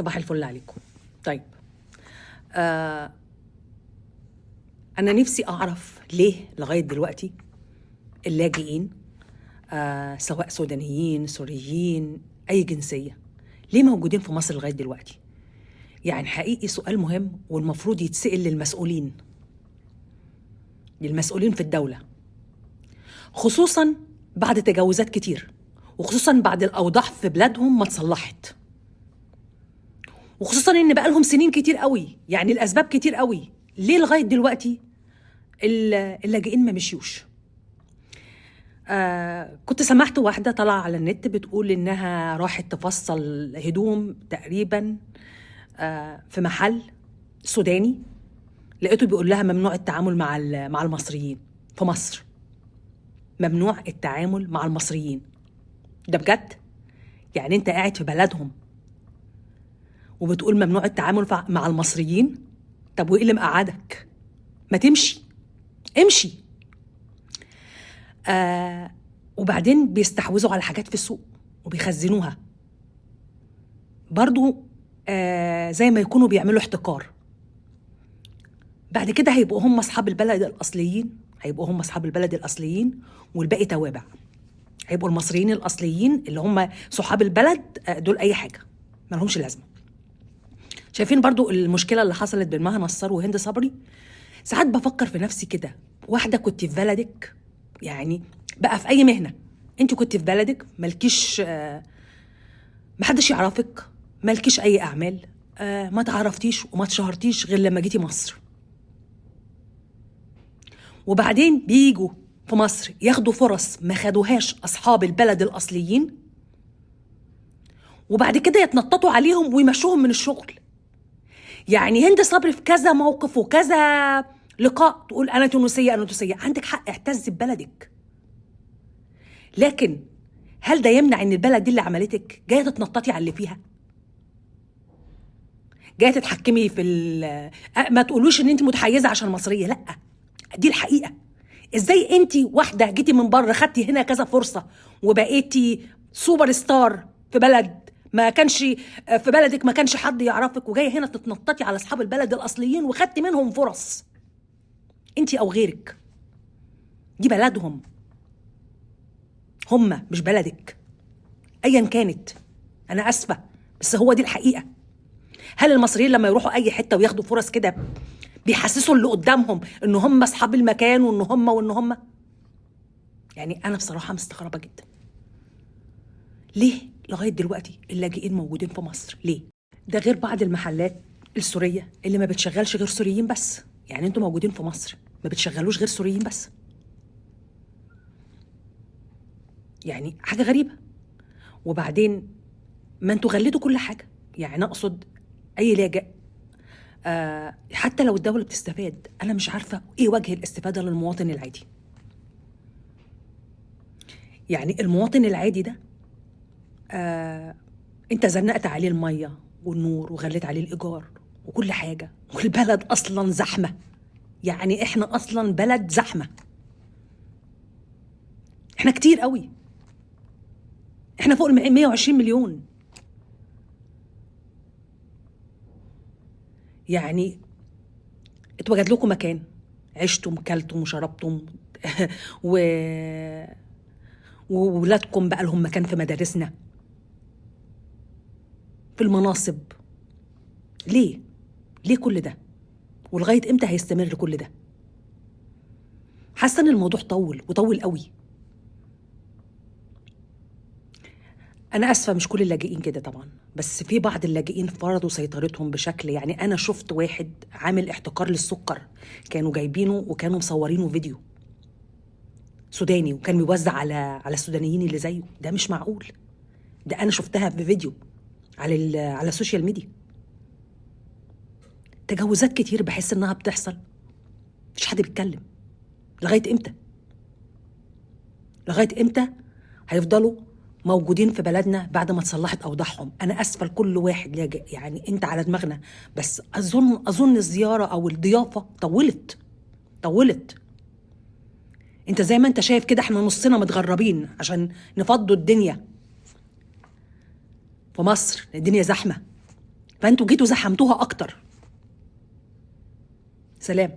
صباح الفل عليكم. طيب، آه انا نفسي اعرف ليه لغاية دلوقتي اللاجئين، سواء سودانيين سوريين اي جنسية، ليه موجودين في مصر لغاية دلوقتي؟ يعني حقيقي سؤال مهم والمفروض يتسأل للمسؤولين في الدولة، خصوصا بعد تجاوزات كتير، وخصوصا بعد الاوضاع في بلادهم ما اتصلحت، وخصوصا ان بقالهم سنين كتير قوي، يعني الاسباب كتير قوي ليه لغاية دلوقتي اللاجئين ما مشيوش. كنت سمعت واحدة طالعه على النت بتقول انها راحت تفصل هدوم تقريبا في محل سوداني، لقيته بيقول لها ممنوع التعامل مع المصريين في مصر، ممنوع التعامل مع المصريين. ده بجد؟ يعني انت قاعد في بلدهم وبتقول ممنوع التعامل مع المصريين؟ طب وايه اللي مقعدك؟ ما تمشي، امشي. وبعدين بيستحوذوا على حاجات في السوق وبيخزنوها برضو، زي ما يكونوا بيعملوا احتكار. بعد كده هيبقوا هم اصحاب البلد الاصليين، هيبقوا هم اصحاب البلد الاصليين والباقي توابع. هيبقوا المصريين الاصليين اللي هم صحاب البلد، دول اي حاجة ما لهمش لازمه. شايفين برضو المشكلة اللي حصلت بين مها نصار وهند صبري؟ ساعات بفكر في نفسي كده، واحدة كنت في بلدك، يعني بقى في اي مهنة انت كنت في بلدك، مالكيش، محدش يعرفك، مالكيش اي اعمال، ما تعرفتيش وما اتشهرتيش غير لما جيتي مصر. وبعدين بيجوا في مصر ياخدوا فرص ما خدوهاش اصحاب البلد الاصليين، وبعد كده يتنططوا عليهم ويمشوهم من الشغل. يعني هند صبري في كذا موقف وكذا لقاء تقول انا تونسية انا تونسية. عندك حق، اعتزي ببلدك، لكن هل ده يمنع ان البلد دي اللي عملتك جاية تتنططي على اللي فيها؟ جاية تتحكمي في ما تقولوش ان انت متحيزه عشان مصرية، لا دي الحقيقة. ازاي انت واحدة جيتي من بره خدتي هنا كذا فرصة وبقيتي سوبر ستار في بلد ما كانش في بلدك، ما كانش حد يعرفك، وجاية هنا تتنططي على اصحاب البلد الاصليين وخدتي منهم فرص انت او غيرك؟ دي بلدهم هم، مش بلدك ايا كانت. انا اسفه بس هو دي الحقيقة. هل المصريين لما يروحوا اي حتة وياخدوا فرص كده بيحسسوا اللي قدامهم ان هم اصحاب المكان وان هم وان هم؟ يعني انا بصراحة مستغربه جدا ليه لغاية دلوقتي اللاجئين موجودين في مصر، ليه؟ ده غير بعض المحلات السورية اللي ما بتشغلش غير سوريين بس. يعني انتوا موجودين في مصر ما بتشغلوش غير سوريين بس، يعني حاجة غريبة. وبعدين ما انتوا غليتوا كل حاجة. يعني اقصد اي لاجئ، حتى لو الدولة بتستفاد، انا مش عارفه ايه وجه الاستفادة للمواطن العادي. يعني المواطن العادي ده، انت زنقت عليه المية والنور وغليت عليه الايجار وكل حاجة، والبلد اصلا زحمة. يعني احنا اصلا بلد زحمة، احنا كتير قوي، احنا فوق ال 120 مليون. يعني اتوجد لكم مكان، عشتم كلتم وشربتم وولادكم بقى لهم مكان في مدارسنا، في المناصب. ليه؟ ليه كل ده؟ ولغاية امتى هيستمر كل ده؟ حاسة ان الموضوع طول وطول قوي. أنا أسفة مش كل اللاجئين كده طبعا، بس في بعض اللاجئين فرضوا سيطرتهم بشكل، يعني أنا شفت واحد عامل احتكار للسكر، كانوا جايبينه وكانوا مصورينه فيديو، سوداني، وكان بيوزع على السودانيين اللي زيه. ده مش معقول، ده أنا شفتها في فيديو على ال social media. تجاوزات كتير بحس إنها بتحصل، مفيش حد بيتكلم. لغاية إمتى؟ لغاية إمتى هيفضلوا موجودين في بلدنا بعد ما اتصلحت اوضاعهم؟ انا اسفه لكل واحد لاجئ، يعني انت على دماغنا، بس اظن الزيارة او الضيافة طولت. انت زي ما انت شايف كده احنا نصنا متغربين عشان نفضوا الدنيا في مصر، الدنيا زحمة، فانتوا جيتوا زحمتوها اكتر. سلام.